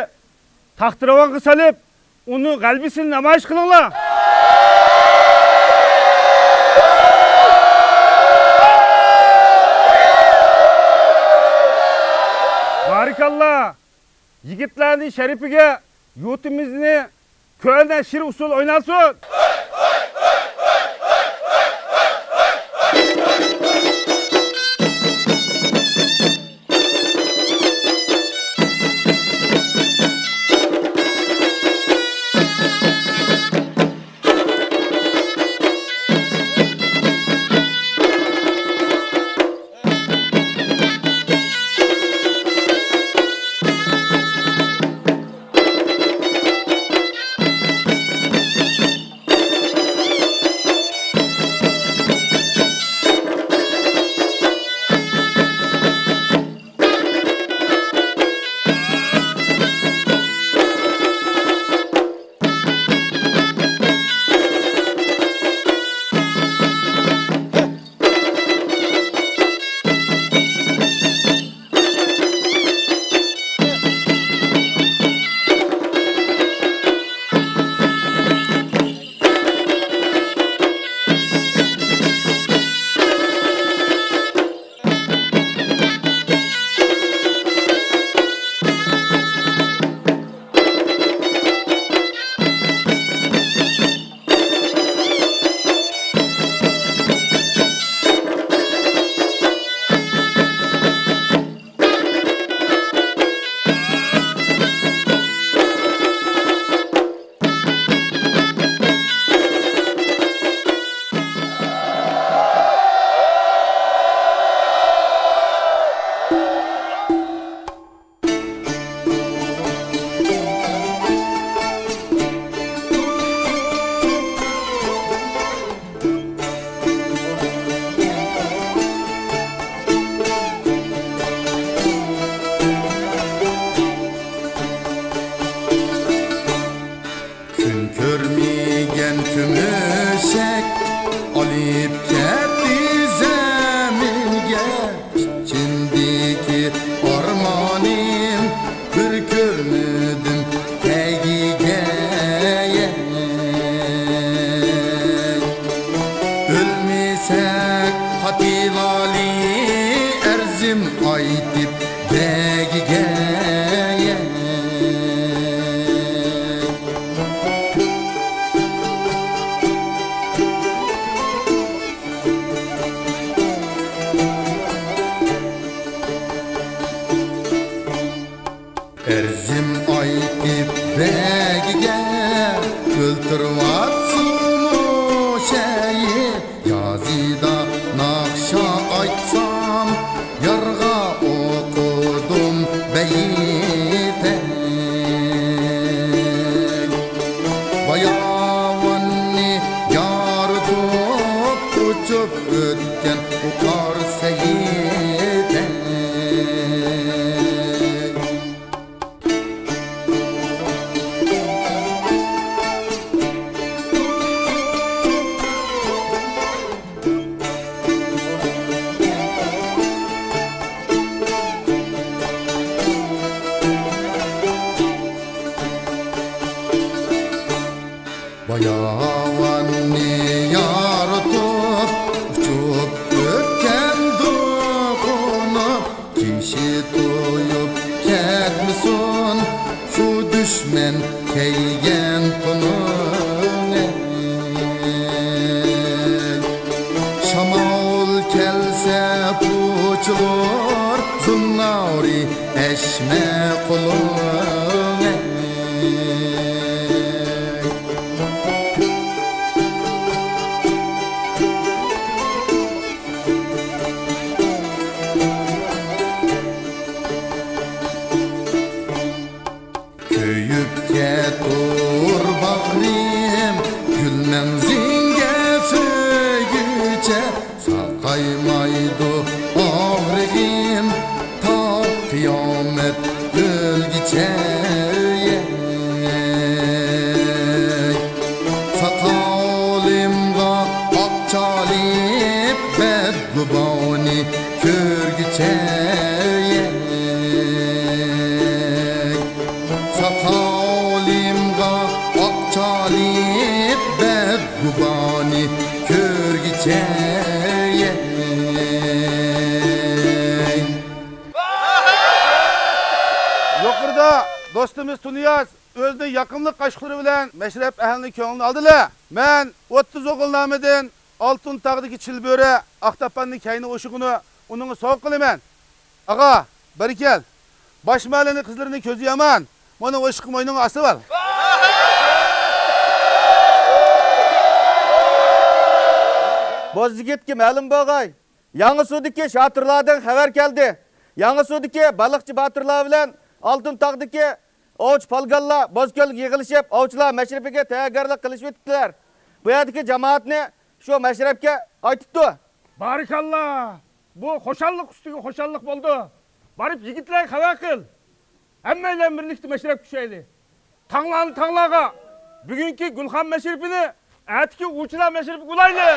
تاختىراۋانغا سېلىپ، ئۇنىڭ غەلىبىسىنى نامايىش قىلىڭلار! بارىكاللا! يىگىتلەرنىڭ شەرىپىگە يۇرتىمىزنى كۆنە شىر ئۇسسۇل ئوينالسۇن! كۈن كۆرمىگەن كۈمۈشەك ئالىپ كەتتى زەمىنگە. ئىچىمدىكى ئارمانىم بىر كۆرمىدىم تەگىگە. ئۆلمىسەك قاتىلايلى ئەرزىم ئايتىپ بەگىگە. ناخشا ئايتسام، يارغا ئوقۇدۇم بەيتەك. باياۋاننى يارىتىپ، ئۇچۇپ ئۆتكەن ئۇ قار سەيدەك. باياۋاننى يارىتىپ، ئۇچۇپ ئۆتكەندۇ قونۇپ، كىشى تويۇپ كەتمىسۇن شۇ دۈشمەن كىيگەن تونۇڭ. شامال كەلسە پۇچۇلۇر زۇننارى ئەشمە قولۇڭ. كۆيۈپ كەتۇر باغرىم، گۈل مەڭزىڭگە سۆيگۈچە، ساقايمايدۇ ئاغرىقىم تا قىيامەت ئۆلگۈچە. ساقالىمغا ئاق چالىپ بەدگۇبانى كۆرگۈچە. ساقالىمغا ئاق چالىپ بەدگۇبانى كۆرگۈچە. يۇقىرىدا دوستىمىز تۇنىياز ئۆزىنىڭ ياقىملىق قوشۇقلىرى بىلەن مەشرەپ ئەھلىنىڭ كۆڭلىنى ئالدىلا. مەن ئوتتۇز ئوغۇل نامىدىن ئالتۇن تاغدىكى چىلبۆرە ئاقتاپاننىڭ كەينى ئوشۇقىنى ئۇنىڭغا سوۋغا قىلىمەن. ئاغا، بەرىكەل. باش مەھەللىنىڭ قىزلىرىنىڭ كۆزى يامان. مانا ئوشۇقنى موينۇڭغا ئاسىۋال. بوزيىگىتكە مەلۇم بولغاي. ياڭىسۇدىكى شاتۇرلاردىن خەۋەر كەلدى. ياڭىسۇدىكى بالىقچى باتۇرلار بىلەن ئالتۇن تاغدىكى ئوۋچى پالگانلار بوزكۆلگە يىغىلىشىپ، ئوۋچىلار مەشرىپىگە تەييارگارلىق قىلىشىۋېتىپتىلەر. بۇ يەردىكى جامائەتنى شۇ مەشرەپكە ئايتىپتۇ. بارىكاللا! بۇ خۇشاللىق ئۈستىگە خۇشاللىق بولدى. بارىپ يىگىتلەرگە خەۋەر قىل. ھەممەيلەن بىرلىكتە مەشرەپكە چۈشەيلى. تاڭلارنى تاڭلارغا، بۈگۈنكى گۈلخان مەشرىپىنى ئەتىكى ئۇچىلار مەشرىپىگە ئۇلايلى!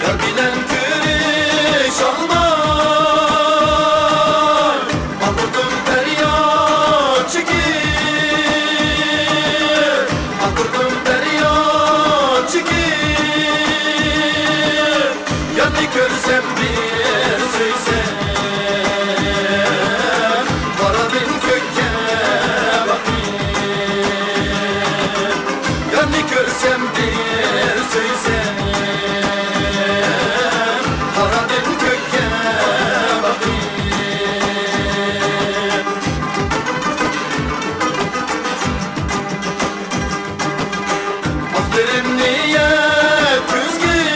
يار بىلەن كۆرۈشەلمەي، ئاقىردىم پەرياد چېكىپ، ئاقىردىم پەرياد چېكىپ. يارنى كۆرسەم بىر سۆيسەم، قارادىن كۆككە باقىپ. يارنى كۆرسەم بىر سۆيسەم، قارادىن كۆككە باقىپ. ئاقلىرىمنى يەتكۈزگىن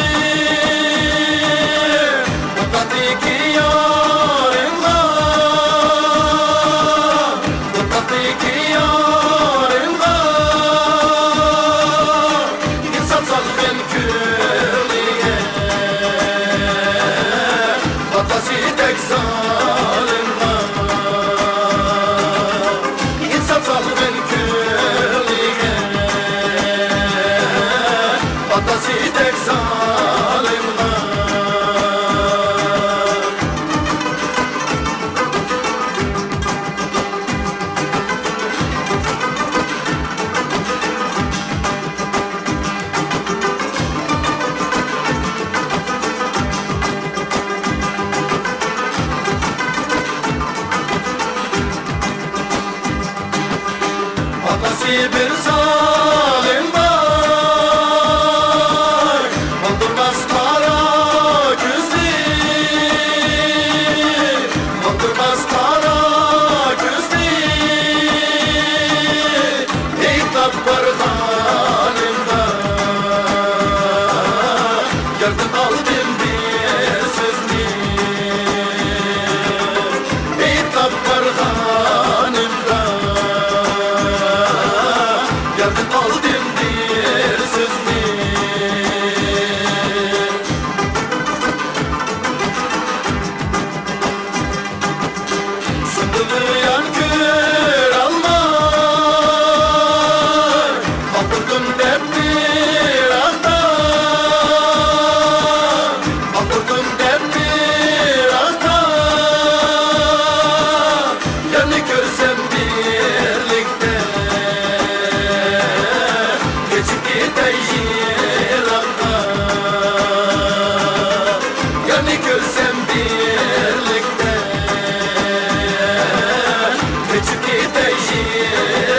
ئوتاقتىكى يارىمغا، ئوتاقتىكى يارىمغا. ئىنساپ سالغىن كۆڭلىگە، ئاتاسىدەك زالىمغا. ئىنساپ سالغىن كۆڭلىگە، قىلدىم بىر سۆزنى. شۇندىمۇ يان كۆرەلمەي، ئاقىردىم دەپ بىراقتا، ئاقىردىم دەپ بىراقتا، يەنە كۆرسەم بىرلىكتە، كېچىپ كېتەي يىراققا. يەنە كۆرسەم بىرلىكتە، كېچىپ كېتەي يىراققا.